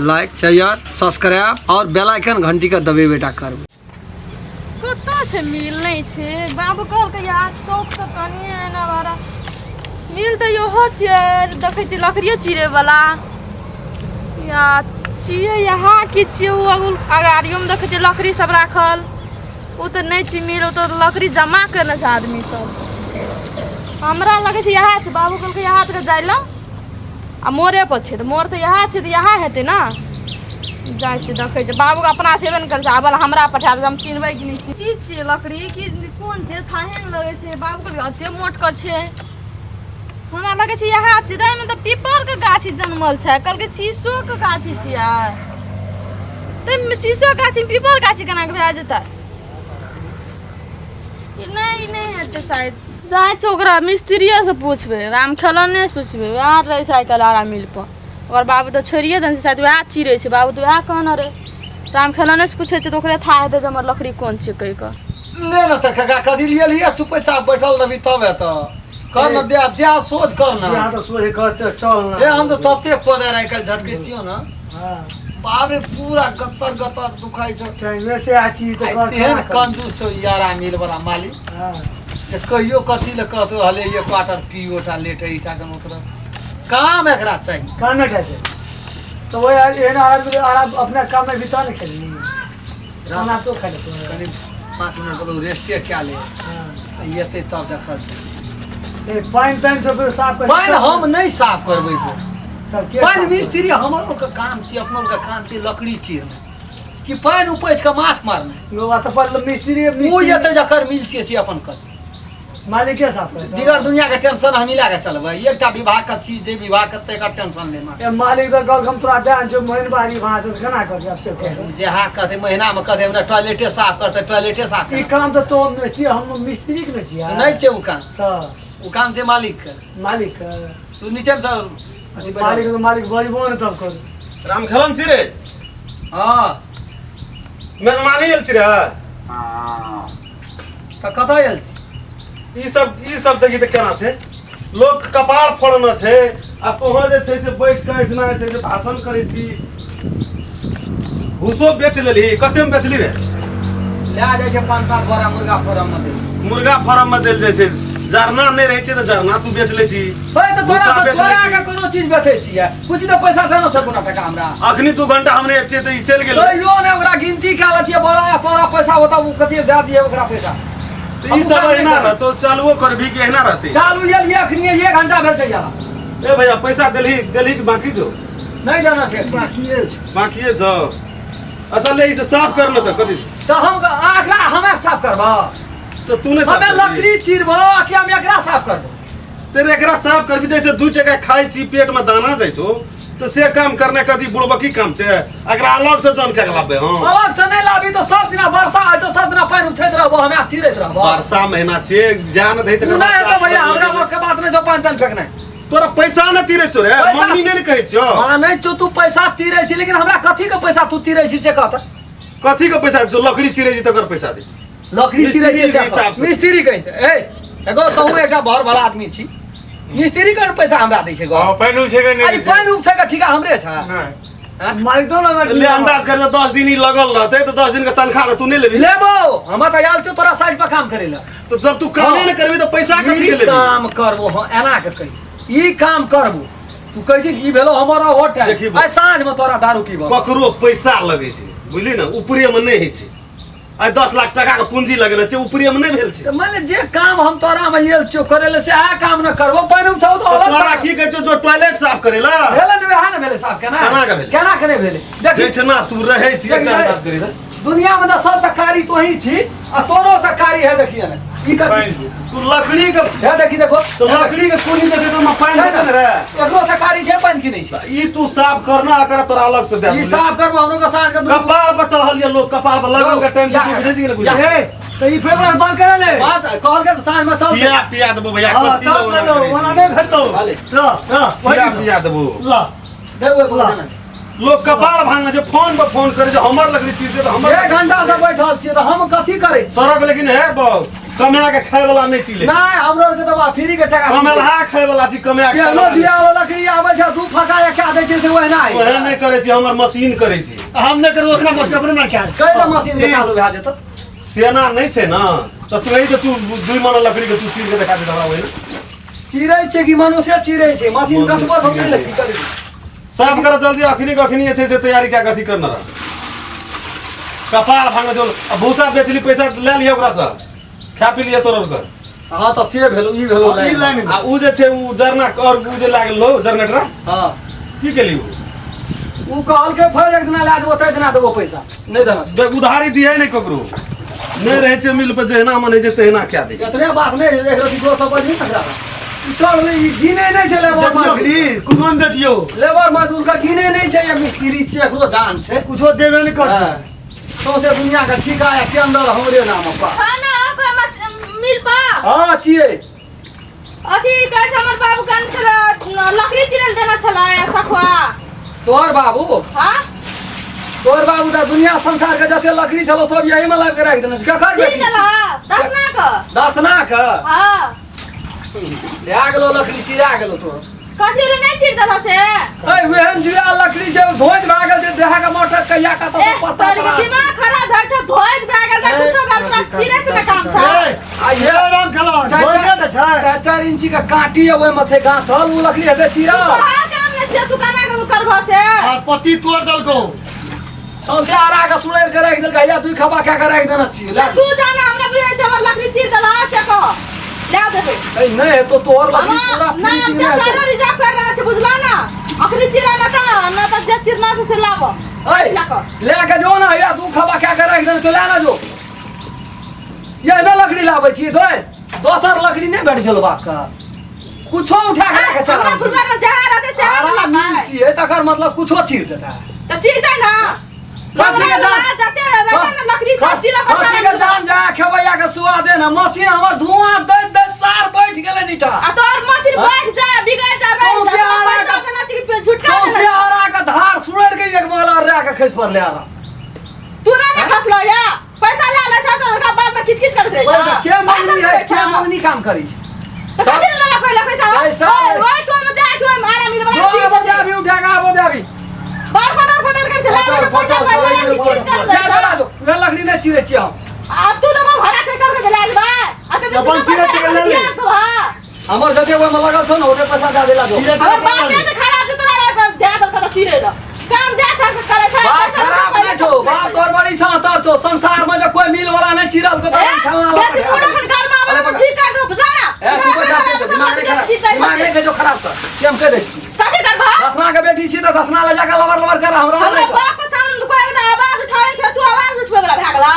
Like share subscribe और बेल icon घंटी के दबेबेटा करबै। कतऽ छै मिल? नहि छै। बाबू कहलकै यार चौक से कनि एना भाड़ा मिल तऽ इहो छियै। देखै छियै लकड़िए चीरै वाला या छियै यहाँ की छियै। ओ अगुल अगाड़ियोमे देखै छियै लकड़ी सब राखल। ओ तऽ नहि छै मिल, ओ तऽ लकड़ी जमा केने छै आदमी सब। हमरा लगै छै इएह छै। बाबू कहलकै इएह तक जाइ लए आ मोड़े पर छै तऽ मोड़ तऽ इएह छै, तऽ इएह हेतै ने। जाइ छियै, देखै छियै। बाबूके अपना से एबे ने करै छै, आबल हमरा पठा देबै, हम चिन्हबै कि नहि। की छियै लकड़ी की कोन छै, थाहे ने लगै छै। बाबू कहलकै एते मोटके छै। हमरा लगै छै इएह छै। तऽ एहिमे तऽ पीपरके गाछी जनमल छै। कहलकै शीशोके गाछी छियै, तऽ शीशो गाछीमे पीपर गाछी केना कऽ भए जेतै? ई नहि, ई नहि हेतै शायद। जाइ छै ओकरा मिस्त्रिएसँ पुछबै, राम खेलौनेसँ पुछबै। वएह रहै छै आइ काल्हि आरा मिल पर। ओकर बाबू तऽ छोड़िए देने छै, शायद वएह चिरै छै। बाबू तऽ वएह कहने रहै। राम खेलौनेसँ पूछै छै तऽ ओकरे था हेतै जे हमर लकड़ी कोन छै कहि कऽ। ले न तऽ काका, कथी लिए लिए चुपे चाप बैठल रहबी तब एतऽ कर न दे दे सोच कर न। यहाँ तऽ सोझे कहते चल न। ए, हम तऽ तते कोदे रह के झटकैतियो न। हाँ। बाप रे, पूरा गत्तर गत्तर दुखाइ छौ। टाइमे से आ चीज तऽ आइ कर तेहन केना करबै? कंजूस छौ यारा मिल वाला मालिक हाँ। जे कहियो कथी ले कहतो हले ये क्वार्टर पियो टा लेटे ईटा के मतलब काम एकरा चाही। कामे टा छै तऽ ओहि एहन आराम आराम अपना काम में भी तऽ ने खेलही खाना तो खा लेतो। कनि 5 मिनट कहलहुँ रेस्टे कए ले। हाँ। आ एतै तब देखल जेतै। ए, पानि तानि सब साफ कर। पानि हम नहि साफ करबै गो। तब के पानि साफ करतै? मिस्त्री हमरो के काम छी, अपनो के काम छी लकड़ी चीरनाइ कि पानि उपैछ के माछ मारनाइ। लोग तऽ पर मिस्त्री ओ मिस्त्री जेतै जकर मिल छियै से अपन कर। मालिके साफ करतै। दिगर दुनिया के टेंशन हम लए के चलबै? एकटा विभाग के चीज जे विभाग के तेकर टेंशन लेमा। ए मालिक तऽ कहलक हम तोरा दए जो महीनबारी वहाँ से, तऽ केना करबै आब से कह। जेहा कहतै, महीना मे कहतै हमरा टॉयलेटे साफ करतै, टॉयलेटे साफ ई केना? काम तऽ तो मिस्त्री, हम मिस्त्री के नहि छियै। नहि छै ओ काम। तऽ ओ काम छै मालिक के। मालिक के। तू नीचे मे अथी बैठल। मालिक तऽ मालिक बजबो ने तब करू। रामखेलन छी रे? हँ। मेजबानी आयल छी रे? तऽ कतऽ आयल छी? ई सब देखी तऽ केना छै, लोक कपार फोड़ने छै आ तोहर जे छै से बैठ कऽ एहिठिना जे छै से भाषण करै छी। भूसो बेच लेलही? कते मे बेचली रे? लए जाइ छै 5-7 बोरा मुर्गा फार्म मे देल। मुर्गा फार्म मे देल जाइ छै। जरना नहि रहै छै तऽ जरना तू बेच लै छी। हे, तऽ तोरा भूसा तऽ बेच लै तोरा छी। के कोनो चीज बेचै छियै? कुछ तऽ पैसा देना छै, कोनो टका हमरा? अखनी 2 घंटा हमरे अबितियै तऽ ई चलि गेलै। तैयो ने ओकरा गिनती कए लेतियै बोरा या तोरा पैसा होता, ओ कथी दए दियै ओकरा पैसा। तऽ ई सब एहिना रहतो? चालुओ करबी कि एहिना रहतै? चालू एलियै अखनी, 1 घंटा भेल छै यार। ए भैया, पैसा देलही देलही कि बाकी छौ? नहि देना छै। बाकिए छै। बाकिए छौ। अच्छा ले, ई से साफ कर न तऽ कथी। तऽ हम एकरा हमे साफ करबऽ? तऽ तू नहि साफ हमे करबही? लकड़ी चीरबो कि हम एकरा साफ करबो? तेरे एकरा साफ करबी। जैसे 2 टका खाइ छी, पेट में दाना जाइ छौ, तऽ से काम करने कथी बुड़बकी काम छै? एकरा अलग से जन के लाबे हम? अलग से नहि लाबी तऽ सब दिना वर्षा होइ छै, सब दिना पानि उछैत रहबो, हमे चिरैत रहबो। वर्षा महीना छै, जान दे। तू नहि हेतौ भैया, हमरा बस के बात नहि छौ पानि तानि फेकनाइ। तोरा पैसा न तीरे छौ रे? मम्मी नहि ने कहै छियौ? मानै छौ, तू पैसा तीरै छी, लेकिन हमरा कथी के पैसा तू तीरै छी से कह तऽ। कथी के पैसा छौ? लकड़ी चिरै छी तकर पैसा दे। लकड़ी चिरै छी मिस्त्री के हिसाब से। मिस्त्री कहै छै। ए एगो तहूँ एकटा भर भला आदमी छी, मिस्त्री के पैसा हमरा दै छै गो? हाँ, पानि उपछै के नहि। आ ई पानि उपछै के ठीका हमरे छै? नहि। आँय? मालिक दो ना। ले, अंदाज कर, 10 दिन ई लगल रहतै तऽ 10 दिन के तनख्वाह तऽ तू नहि लेबही? लेबो। हम तऽ आयल छियौ तोरा साइड पर काम करै लए। तऽ जब तू कामे नहि करबी तऽ पैसा कथी ई के लेबही? काम करबो हम, एना के कही, ई काम करबो। तू कहै छी ई भेलो हमर हो टाइम। देखी आइ साँझ में तोरा दारू पीबो। ककरो पैसा लगै छै, बुझली ने, ऊपरे मे नहि होइ छै। आइ 10 लाख टका के पूंजी लगेने छै, ऊपरे मे नहि भेल छै। तऽ माने जे काम हम तोरा में आयल छियौ करै लए, सएह काम न करबो? पानि उपछाउ तऽ अलग तोरा से। की कहै छौ, जो टॉयलेट साफ करै ला। भेलै ने, वएह ने भेलै साफ। केना? केना के भेलै? केना के नहि भेलै? देखी। जेठना तू रहै छी, देख, एकटा अंदाज करी दे। दुनिया में तऽ सबसँ कारी तोही छी आ तोरो से कारी है। देखिए ने, ई कथी छी? तू लकड़ी के हे देखी, देखो। तो लकड़ी के कोनी दे तो पानि छै देते ने रे। एकरो से कारी छै पानि की नहि छै? ई तू साफ करना, एकरा तोरा अलग से दे। ई साफ करबो हमरो के साँझ के दू कपार पर चढ़ल ये लोग, कपार पर लगन के टाइम या- से तू बुझै छी कि नहि बुझै? या- ए तऽ ई पेपर बंद करा ले। बात कहल के तऽ साँझ में चल। पिया पिया देबो भैया। हाँ, कथी तब लग कर लो, ओना नहि भेटतौ। भले। ल ल। पिया पिया देबो। ल। दे ओहि ला। देना। लोग कपार भांगे छै, फोन पर फोन करे छै, हमर लकड़ी चीर दे तऽ हमर 1 घंटा से बैठल छियै तऽ हम कथी करै छी? सड़क लेकिन है बहुत। कमा के खाय वाला नहीं छी ले। नहीं हमरो के तो फ्री के टका कमेलहा खाय वाला छी, कमा के खाय केहनो वाला दिया वाला लकड़ी आबै छै दू फका या क्या दै छै से ओहिना नहीं। ओहे नहि करै छी, हमर मशीन करै छी। हम नहि करू ओकरा मशीन अपने मार के कै ला मशीन के चालू भए जेतौ। सेना नहि छै ने तऽ तू एहि तऽ तू दुई मन लकड़ी के तू चीर के देखा दे हमरा ओहि। चिरै छै कि मनुष्य चिरै छै? मशीन मनुष्य कतबो सब चिरै नहि छै। की करी साफ कर जल्दी, अखनी के अखनी जे छै से तैयारी कए के अथी करने रह। कपार भांगे जो आ भूसा बेचली पैसा लए लिअ ओकरा से, खा पी लिअ तोर के। हां तऽ से भेलो, ई भेलो ई लाइन। लाइन। आ उ जे छै उ जरना और उ जे लागल लो जनरेटर हां की केली उ? उ कहलकै फेर एक दिना लए जेबो तै दिना देबो पैसा, नहि देना छै। देख उधारी दिहे नहि ककरो, नहि रहै छै मिल पर जहिना मन होइ छै तहिना कए दै छै। एतने बात नहि, एक रति गोर सब बजली तकरा ई चल ई गिने नहि छै लेबर मजदूर। कुछो नहि दियौ, लेबर मजदूर के गिने नहि छै, या मिस्त्री छै एकरो जान छै, कुछो देबे नहि कर। हाँ। सौंसे दुनिया के ठीका या टेंडर हमरे नाम पर। खाना ओकर मिल पा। हाँ छियै। अथी कहै छै हमर बाबू कन छला लकड़ी चिरल देना छला या सखवा। तोहर बाबू? हाँ? तोहर बाबू तऽ दुनिया संसार के जते लकड़ी छलो सब यही में लाबि के राखि देने छै। केकर चिर बेटी? देला दसना के। दसना के? हाँ। लए गेलो लकड़ी चिरा गेलो तोहर। कथी ले नहीं चिर देला से? ऐ वेहन जुआ लकड़ी छै धोइत भए गेल छै, देह के मोटर कहिया कतऽ ए, से पत्ता तोरी के पड़ा। दिमाग खराब भेल छै, धोइत भए गेल छै, कुछो भेल छै, चिरे से ने काम छै। आ ये ये राम खेलौन, चारि धोइके तऽ छै। चारि चारि इंची के कांटी है ओहिमे छै गाँथल, उ लकड़ी हेतै चिरल। तोहार काम नहि छै, तू केना के करबह से? आ पति तोड़ देलकौ। सौंसे आरा के सुड़ैर के राखि देलकै, हैया दुई खबा खा के राखि देने छियै। तऽ तू जाने हमरा बुझै छै हमर लकड़ी चीर देलह से कह। लए देबै। ऐ नहि हेतौ तोहर लकड़ी पूरा हमरा नहि, हम फिनिशिंग नहि हेतौ। ट्रैक्टर रिजर्व कर रहल छी, बुझला ना? अखनी चिरा ना तऽ ना तऽ जे चिरना छै से लाबऽ। ऐ लए कऽ। लए के जो ना, हैया दू खबा खा के राखि देने छौ, लए ना जो। ये ने लकड़ी लाबै छी दोय, दोसर लकड़ी नहि भेट छल बाप के। कुछो उठा के लए के चल। हमरा फुलबार में जहाँ रहतै से आरा लाबबै। मिल छियै तकर मतलब कुछो चीर देता। तऽ चिरतै ना। खसी के जान जते रहतै ने लकड़ी सब चिरा कऽ खसी के जान जा खेबैया के सुआ दे ना, मशीन हमर धुआं दैत दैत सार बैठ गेलै नीटा। आ तोहर मशीन बैठ जा बिगड़ जा सौंसे आरा पैसा के देना छी झुटका सौंसे देना। आरा के धार सुड़ैर के एक बगल आर के खसि पड़लै आरा। तू ना ने खसलो या पैसा ले ले छ त ओकरा बाद में किच किच करैत रहै छ। के मंगनी है, पैसा के मंगनी काम करै छै? तऽ कथी ले लेलक पहिले पैसा? पैसा ओए, ओए टोल में दे, टोल में आराम मिले वाला जो चीज आबो दे। दे अभी, उठा के आबो दे अभी। बड़ फटर फटर कर चला ले पैसा पहिले किच किच कर जा दै चला छ। दो, उहे लकड़ी नहि चिरै छियै हम। आब तू तऽ भाड़ा ट्रैक्टर के दिला लेबा। आ तऽ अपन चिरै के ले ले। हमर जते ओहिमे लगल छौ ने ओते पैसा दए देला दो। चिरै हमर बापे से खराब छै तोरा रे दे देलक तऽ चिरै दऽ। काम दे से करै छै। बाप पैसा खराब पहिले नहि छौ, बाप तोर बड़ी छौ तर छौ, संसार में जे कोई मिल वाला नहि चिरल को तऽ खेलना बेसी मुँह एखन गरमा अरे आबै पकड़। ठीक कर दो बुझला ना? ए चुप जा, दिमाग नहि खराब, दिमाग नहि के जो खराब कर से हम कहि दै छी। कथी करबह? दसना के बेटी छी तऽ दसना ले जाके लबर लबर कर हमरा हमरा नहि कर। बाप के सामने कोई एकटा आवाज उठाबै छै तू आवाज उठबै वाला भए गेलह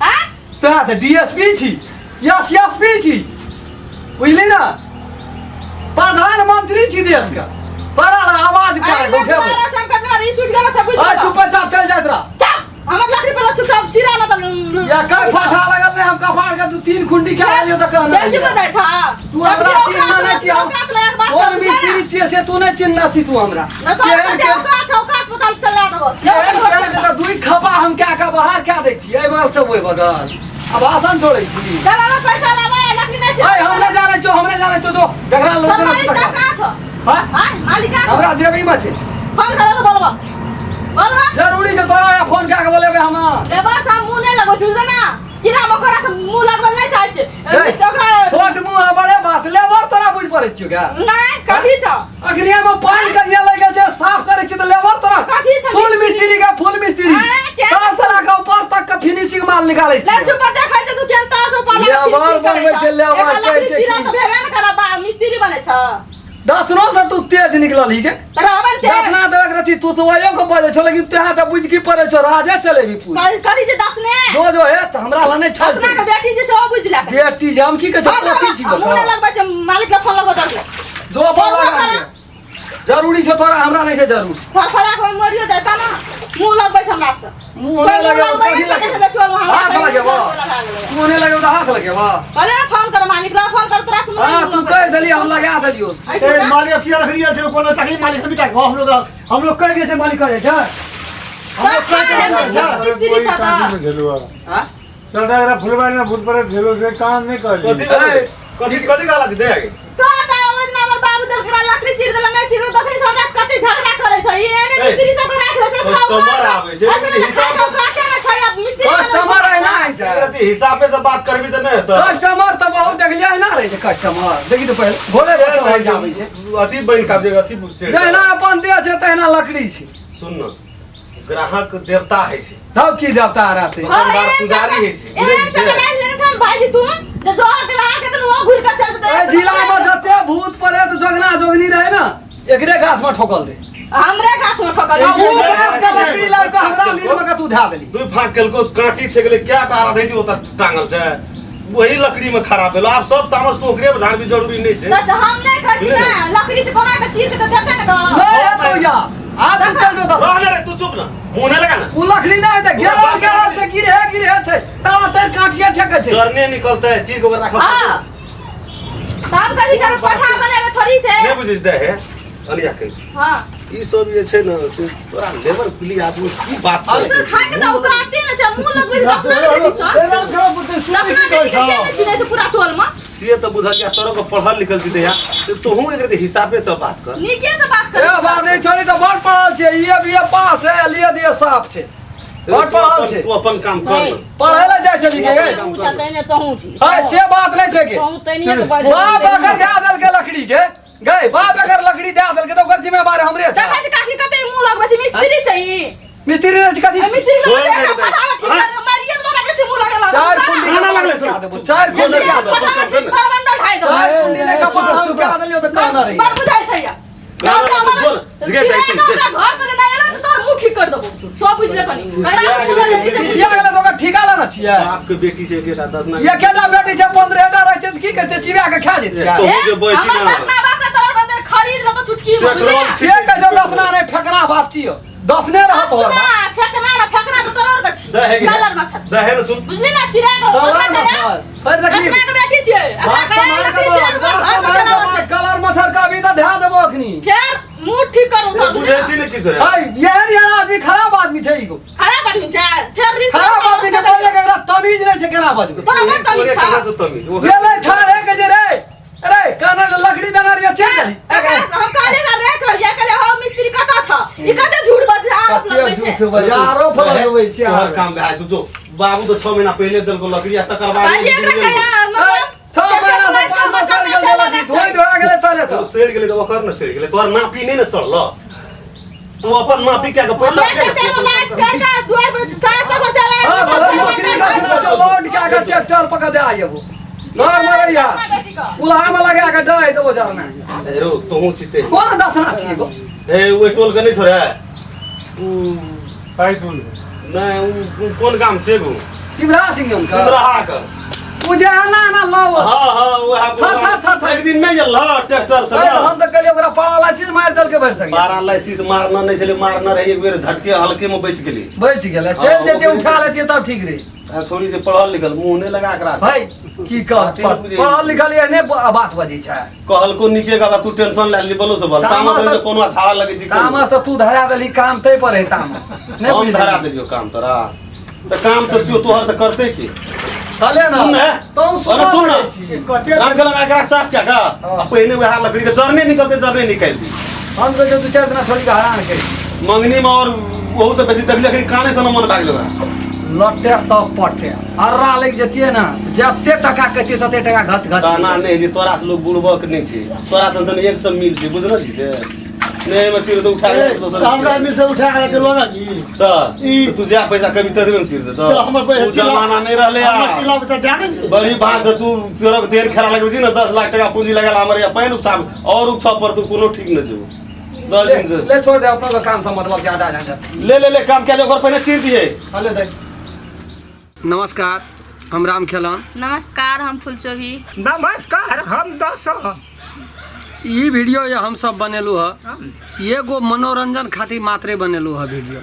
हैं? तोरा तऽ डीएसपी छी, यस यस पी छी, बुझली ना, प्रधानमंत्री छी देश के, तोरा लग आवाज अरे कर मैं उठेबो। तुम्हारा संकट में रीस उठ गेल सब बुझ आ गेलौ। चुपचाप चल जाइत रह। चुप, हमर लकड़ी पर चुपचाप चिरा ना तऽ या कर फाटा लगल नहीं, हम कपार के दू तीन खुंडी खा लियो तऽ कहना बेसी बजाय छ। तू हमरा चिन्हना नहीं छी, हम कोन मिस्त्री छियै से तू नहीं चिन्हना छी तू हमरा। न तो केहन केहन औकात छौ, औकात पता चला देबो। केहन केहन के तऽ दुई खपा हम क्या के बाहर क्या दै छियै, एहि बगल से ओहि बगल आ भाषण छोड़ै छी। चल अब पैसा लाबै लकड़ी नहीं ऐ हम नहि जानै छौ, हम नहि जानै छौ, जो जकरा सब लोग मालिक साहब कहाँ छौ? हाँ? हाँ, मालिक कहाँ छौ? हमरा जेबी में छै। फोन करो तऽ बोलबो। बोलबो? जरूरी छै तोरा या फोन कए के बोलेबै हम। लेबर से हम मुँह नहि लगबै छी, बुझलियै ना? कीड़ा मकोड़ा से मुँह लगबै नहि चाहै छी। ओकरा छोट मुँह आ बड़े बात, लेबर तोरा बुझि पड़ै छियौ गे? नहि, कथी छौ? अखनी हम पानि करिया लागि गेल छै, साफ करै छी तऽ लेबर तोरा कथी छौ फुल मिस्त्री? मिस्त्री के फुल मिस्त्री। आँय, के? तार से लऽ कऽ ऊपर तक के फिनिशिंग माल निकालै ले छियै। चुप देखै छै तू केहन तार से ऊपर लगा लेबर फिनिशिंग करै बनबै छौ। छै, लेबर एकर कहै लकड़ी छै चिरा की? तऽ भेबे ने करब, बा, मिस्त्री बनै छौ। दसनो से तू तेज निकलल ही के। तऽ रहबै ने तेज। दसना देबक रहती तू तऽ ओहियो के बजै छौ, लेकिन तोरा तऽ बुझि की पड़ै छौ, राजे चलेबी पूरी। करी जे दसने। जो जो हे तऽ हमरा लग नहि छल। दसना के बेटी जे सेहो बुझि लए। बेटी जे हम की कहै छौ, फोन पोती करबा, छी हम मुँह नहि ओकर। लगबै छै, मालिक लग फोन लगो दस। जो अपन फोन लगा करा। लिअ। जरूरी छौ तोरा, हमरा नहि छै जरूरी। फड़फड़ा के मरियो जाता ना, मुँह लगबै छै हमरा से। मुँह नहि कोइ मुँह लगेबो लगबै कथी नहि सकै लगेबो? छै टोल में, हमरा हाथ से लगेबो? मुँह लगा गेलै। मुँह नहि लगेबो तऽ हाथ लगेबो? कहले ने फोन कर मालिक लग, फोन कर तोरा से मुँह हाँ, नहि तू लगबै कहि छै। देली, हम लगा देलियौ। ऐ ए, टूटा। मालिक अब किया रख लिया छै कोनो तकलीफ मालिक हम टाक हम लोग हम लोग कह दिए छै मालिक कह छै हम लोग कह तऽ दिए छै मिस्त्री कोई छ कांडी तऽ। में झेलुआ हाँ? सबटा एकरा फुलबाड़ी में भूत पड़े झेलो से काम नहीं कथी कहली। कथी कथी कहला दे आगे? तो त ओइ दिन हमर बाबू देलकै रह लकड़ी चीर देलक, नहि चीर तखनी से हमरा से कते झगड़ा करै छै। ई एने ए, मिस्त्री सब के राखि लै छै, सब कस्टमर आबै छै, ऐसे ने हिसाब खाइ के औकाते ने छै, आब मिस्त्री सब कस्टमर एना होइ छै। अथी हिसाबे से बात करबी तऽ नहि हेतौ। कस्टमर तऽ बहुत देखलियै, एना रहै छै कस्टमर। देखी तऽ पहिले भोरे भोरे हो जाबै छै। अथी बनि के आब जे अथी चढ़ि जहिना अपन देह छै तहिना लकड़ी छै। सुन न, ग्राहक देवता होइ छै। तब की देवता रहतै? हाँ, दुकानदार एहन पुजारी सब होइ छै, बुझै एहन छी सब से? राखि लेने छन भाईजी तू, जे जो ग्राहक हेतन वो घुरि के चल जेतै। एहि जिला मे जते भूत प्रेत जोगना जोगनी रहै ने, एकरे गाछ मे ठोकल रहै। हमरे गाछ में ठोकल। आ ओ गाछ के लकड़ी लाबि कऽ हमरा मिल मे कतू धए देली। दुई फाँक केलको, काँटी ठेकले, क्या तारा दै छै ओतऽ टांगल छै, वही लकड़ी में खराब भेलो। आब सब तामस तो ओकरे में झाड़बी जरूरी नहीं छै। तऽ हम नहि खाइ छी ने लकड़ी से कोना के चीर के तऽ देतै ने गऽ। नहीं हेतौ या आब तू चल जो दस। रह ले रे, तू चुप ना, मुंह नहीं लगा ना। ओ लकड़ी नहीं हेतै, गेलल गेलल छै, गिरहे गिरहे छै, तारा तर काटिए ठेकै छै। जरने निकलते चीर के ओकरा राखब। हाँ, तब कभी कर पठा बनेबै थोड़ी से। नहीं बुझै दे है अलिया के। हाँ। ई सब जे छै ने से तोरा लेबर कुली आदमी की बात करै सर छै? खाय के तऽ औकाते ने छै, मुंह लगबै छै दसना के बेटी सर। दसना के बेटी के ने चिन्है छै पूरा टोल में। से तऽ बुझल या तोरो के पढ़ल लिखल छी दैया, तऽ तोहूँ एक हिसाबे से बात कर। नीके से बात कर। ए बाप रे, छोड़ी तऽ बड़ पढ़ल छै, ये बी ए पास है, लिए दिए साफ छै, बड़ पढ़ल छै। तू अपन काम कर न। पढ़ै लए जाइ छली के? तहूँ छह तैने तहूँ छी। है से बात नहि छै के। तहूँ तैनिए के बाजै। बाप अगर दए देलकै लकड़ी के गई, बाप अगर लकड़ी दए देलकै तऽ ओकर जिम्मेवार हमरे छै। देखै छै काकी कते मुंह लगबै छै, मिस्त्री छै ई। मिस्त्री नहि छै कथी? ए, मिस्त्री सब छोड़ छै, दे, एकरा दे। पठामे ठीक कर, मारिए देबो ओकरा बेसी मुंह लगे लागल। चार कुंडी खाना लागलै कए देबो, चार कुंडी कए देबो। पठामे ठीक करबंडल ढाइ देबो। चार कुंडी ले कपार हम कए देलियौ तऽ कहना रही। बड़ बुझाइ छै या। गाना बोल, घर जे दै सुन, जे। पर जे नहि एलौ तऽ तोहर मुंह ठीक कर देबो, सब बुझि ले कनी। कैला से मुंह लगेली से। पिसिया गेलै तऽ ओकर ठीका लेने छियै। बाप के बेटी छै एकेटा दस ना। एकेटा बेटी छै, 15टा रहतै तऽ की करतै? चिबा कऽ खा जेतै। तो ए, जे बैठी हमर ना। दसना बाप ने तोहर बदले खरीद लेतो चुटकी में, पेट्रोल बुझलियै? के कहै छौ दसना नहि, फेकना बाप छियौ, दसने रहत तोहर दसना बाप। फेकना ने, फेकना तऽ तोहर के छी। दहे के। कलर मच्छर। दहे ने सुन। बुझली ना, चिड़ा के कलर ओकरा कया। मच्छर। फिर देखी। दसना के बेटी छियै। एकरा बाप कया सम्हार लकड़ी के चिड़ा के बाप घर पर सम्हार के चलाबऽ बाप, कलर मच्छर के अभी तऽ ध्यान देबो अखनी। फेर मुंह ठीक करू तब। बुझै छी ने किछु रे? है एहन एहन आदमी खराब आदमी छै, ई खराब आदमी छै फेर रिस। खराब आदमी छै, बोले के एकरा तमीज नहि छै, केना बजबै? तोरा बड़ तमीज तोरे छौ। कहाँ से तमीज? गेलै ठाढ़े के जे रे अरे कानर लकड़ी देना रहिए चलि गेली। एकरा हम कहले ना रे, कहलिए कहले हो मिस्त्री कतऽ छ? ई कते झूठ बजै आरोप कते लगबै छै। झूठ बजै, आरोप लगबै छै। तोहर काम भए तू जो बाबू तऽ 6 महीना पहिले देलको लकड़ी आ तकर बाद बाजी एकरा कहिया मतलब 6 महीना से पाँच में सड़ गेल लकड़ी, धोइ धोआ गेलै तले तऽ तऽ सड़ि गेलै तऽ ओकर ने सड़ि गेलै, तोहर नापी नहि ने सड़ल। तू अपन नापी कए के पैसा हमरा दे कते लाइट कर के दुआर पर सास तक चला। हाँ, भले नौकरी का छना लोड क्या के ट्रैक्टर पकड़ दे आइबो घर मरैया उल्हा में लगा के डाहि देबो जरना। रो तोहूँ छिते। कोन दसना छियै गो? ए ओहि टोल के नहि छोड़े उ साइकिल नहि, उ कोन गाम छै गो? शिवराज सिंह हुनकर सिमराहा के उ जे एना एना लाव। हाँ हाँ, वएह। था, था, था, था। एक दिन नहि गेल रह ट्रैक्टर से? अरे हम तऽ कहलियै ओकरा पैरालिसिस मारि देलकै भरि सके। पैरालिसिस मारना नहि छलै, मारना रहै एक बेर झटके हल्के में बचि गेली। बचि गेलै, चलि जेतै, उठा लेतियै तब ठीक रही। आ छोड़ी से पढ़ल लिखल मुंह नहि लगा एकरा से। भाई की कह पढ़ल लिखल एहने बात बजै छै। कहलको नीके का तू टेंशन ले ली बोलो से बोल तामस तामस से कोनो अथाड़ा लगे छी। तामस तऽ तू धरा देली काम तै पर है, तामस नहि हम बुझि धरा देलियो काम तोरा तऽ काम तऽ छियो तोहर तऽ करते की? चले ना सुन ने। तू अरे सुन ना। कते राम खेलन एकरा साफ क्या का आ पहिने वएह लकड़ी के जरने निकलते जरने निकालि दी। हम कहै दू चारि दिना छोड़ी के हरान करी मंगनी में और ओहू से बेसी देखली अखनी काने से न मन लागल ओकरा। लटे तब पटे अर्रा लागि जतियै ने, जते टका कहतियै तते टका घच घच। ताना नहि जे तोरा से लोग बुड़बक नहि छै, तोरा सन सन एक सब मिल छै, बुझल छी से नहि एहिमे चीर तऽ उठा के दोसर तऽ हमरा मिल से उठा के देलो ना की तऽ ई तू जा पैसा कभी तोरे में चीर दे तऽ हमर पैसा ओ जमाना नहि रहलै हमर आब। चिल्ला पैसा दए दै छै। बड़ी भात से तू तोरा देर खेला लगबै छी ने, 10 लाख टका पूंजी लगल हमर या पानि उपसा और उपसा पर तू कोनो ठीक नहि छौ 10 ले दिन से। ले छोड़ दे, अपना के काम से मतलब छै, आडा झंझट। ले ले ले काम कए ले, ओकर पहिने चीर दिए। ले दे। नमस्कार, हम राम खेलन। नमस्कार, हम फुलचोभी। नमस्कार, हम दस। ई वीडियो जे हम सब बनेलहुँ हँ, एगो मनोरंजन खातिर मात्रे बनेलहुँ हँ वीडियो।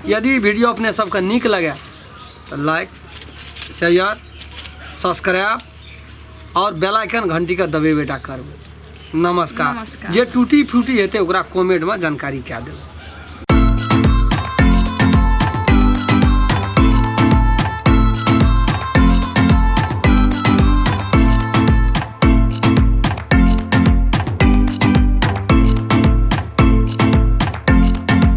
यदि ई वीडियो अपने सबके नीक लगे तऽ लाइक शेयर सब्सक्राइब और बेल आइकन घंटी के दबेबे टा करबै। नमस्कार। नमस्कार। जे टूटी फूटी हेतै ओकरा कमेंटमे जानकारी कए देबै।